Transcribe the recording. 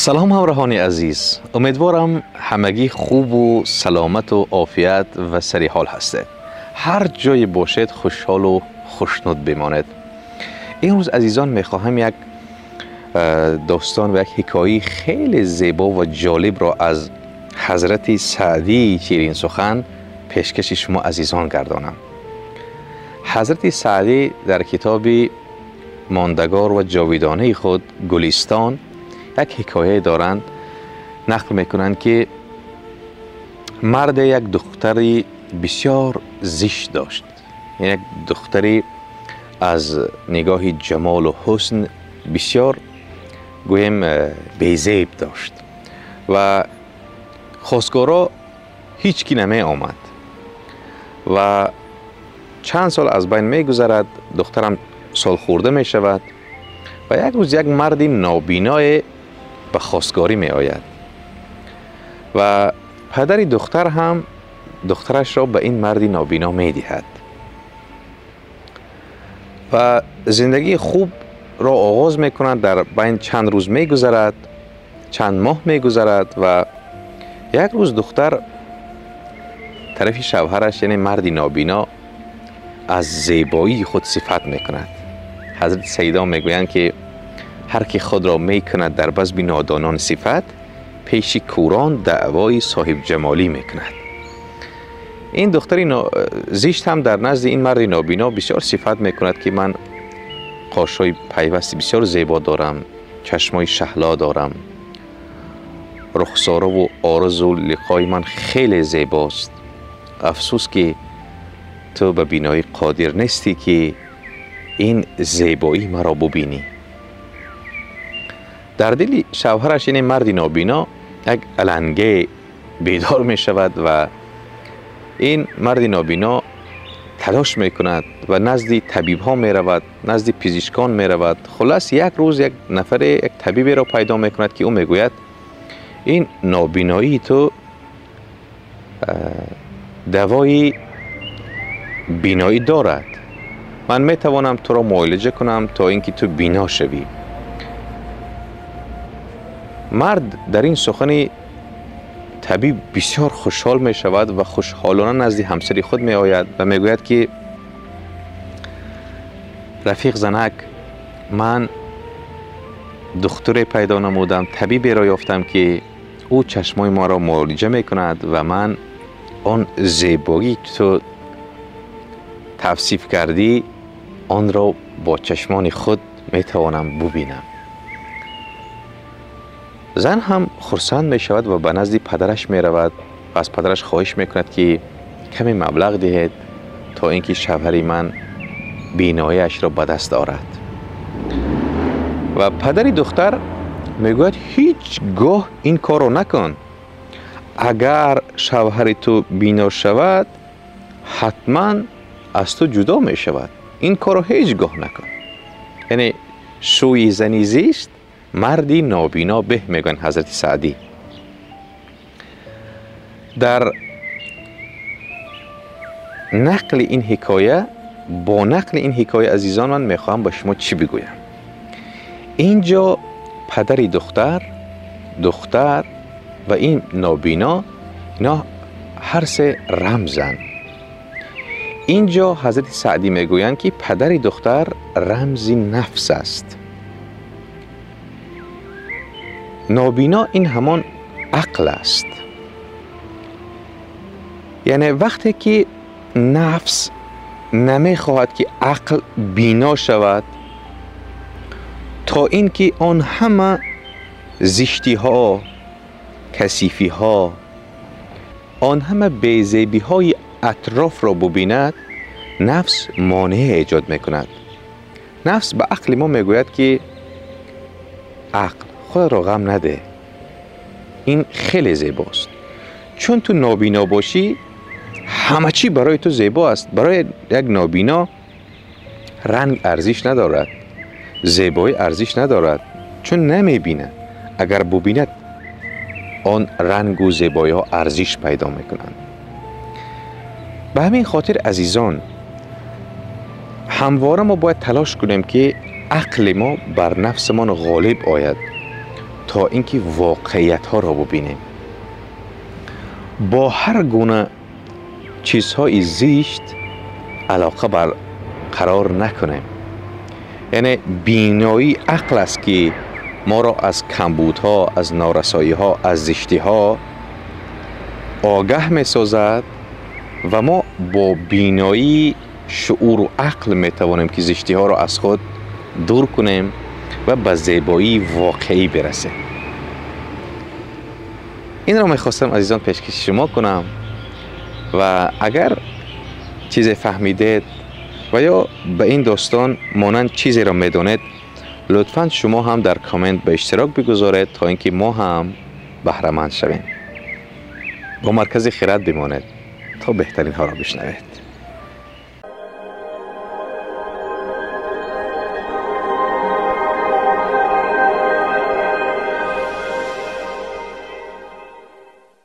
Салом ҳамроҳони азиз, умедворам ҳамагӣ хубу саломату офият ва сари ҳол ҳастед. Ҳар ҷое бошед хушҳолу хушнуд бимонед. Имрӯз азизон мехоҳам як достон ва як ҳикояи хеле зебо ва ҷолибро аз ҳазрати Саъдии ширинсухан пешкаши шумо азизон гардонам. Ҳазрати Саъдӣ дар китоби мондагор ва ҷовидонаи худ Гулистон як ҳикояе доранд, нақл мекунанд ки марде як духтари бисёр зишт дошт, як духтари аз нигоҳи ҷамолу ҳусн бисёр гӯем безеб дошт ва хостгоро ҳеҷ ки намеомад ва чанд сол аз байн мегузарад, духтарам солхӯрда мешавад ва як рӯз як марди нобиное ба хостгорӣ меояд ва падари духтар ҳам духтарашро ба ин марди нобино медиҳад ва зиндагии хубро оғоз мекунад. Дар байн чанд рӯз мегузарад, чанд моҳ мегузарад ва як рӯз духтар тарафи шавҳараш, яъне марди нобино, аз зебоии худ сифат мекунад. Ҳазрати Сайидон мегӯянд ки ҳар ки худро мекунад дар базми нодонон сифат, пеши кӯрон даъвои соҳибҷамолӣ мекунад. Ин духтари зишт ҳам дар назди ин марди нобино бисёр сифат мекунад ки ман қошҳои пайвасти бисёр зебо дорам, чашмои шаҳло дорам, рухсораву орзу лиқои ман хеле зебост. Афсӯс ки ту ба биноӣ қодир нестӣ ки ин зебоии маро бубинӣ. Дар дили шавҳараш, яъне марди нобино, як аланге бедор мешавад ва ин марди нобино талош мекунад ва назди табибҳо меравад, назди пизишкон меравад. Хулас як рӯз як нафаре, як табиберо пайдо мекунад ки ӯ мегӯяд ин нобиноии ту давои биноӣ дорад, ман метавонам туро муолиҷа кунам то ин ки ту бино шавӣ. Мард дар ин сухани табиб бисёр хушҳол мешавад ва хушҳолона назди ҳамсари худ меояд ва мегӯяд ки рафиқ занак, ман духтуре пайдо намудам, табиберо ёфтам ки ӯ чашмои маро муолиҷа мекунад ва ман он зебоӣ ки ту тавсиф кардӣ онро бо чашмони худ метавонам бубинам. Зан ҳам хурсанд мешавад ва ба назди падараш меравад ва аз падараш хоҳиш мекунад ки каме маблағ диҳед то ин ки шавҳари ман бинояшро ба даст орад. Ва падари духтар мегӯяд ҳеҷ гоҳ ин корро накун, агар шавҳари ту бино шавад ҳатман аз ту ҷудо мешавад, ин корро ҳеҷ гоҳ накун. Яъне шӯи зани зишт марди нобино беҳ, мегӯянд ҳазрати Саъдӣ. Дар нақли ин ҳикоя, бо нақли ин ҳикоя азизон ман мехоҳам ба шумо чӣ бигӯям. Инҷо падари духтар, духтар ва ин нобино, ино ҳар се рамзанд. Инҷо ҳазрати Саъдӣ мегӯянд ки падари духтар рамзи нафс аст. Нобино ин ҳамон ақл аст. Яъне вақте ки нафс намехоҳад ки ақл бино шавад, то ин ки он ҳама зиштиҳо, касифиҳо, он ҳама безебиҳои атрофро бубинад, нафс монеа эҷод мекунад. Нафс ба ақли мо мегӯяд ки ақл худро ғам наде, ин хеле зебост. Чун ту нобино бошӣ ҳама чӣ барои ту зебо аст. Барои як нобино ранг арзиш надорад, зебоӣ арзиш надорад, чун намебинад. Агар бубинад он рангу зебоиҳо арзиш пайдо мекунанд. Ба ҳамин хотир азизон ҳамвора мо бояд талош кунем ки ақли мо бар нафсамон ғолиб ояд. то инки воқеиятҳоро бубинем. Бо ҳар гуна чизҳои зишт алоқа барқарор накунем. Яъне биноии ақл аст, ки моро аз камбудҳо, аз норасоиҳо, аз зиштиҳо огаҳ месозад ва мо бо биноии шууру ақл метавонем, ки зиштиҳоро аз худ дур кунем ва ба зебоии воқеӣ бирасем. Инро мехостам, азизон, пешкаши шумо кунам ва агар чизе фаҳмидед ва ё ба ин достон монанд чизеро медонед, лутфан шумо ҳам дар коммент ба иштирок бигузоред, то ин ки мо ҳам баҳраманд шавем. Бо Маркази Хирад бимонед, то беҳтаринҳоро бишнавед.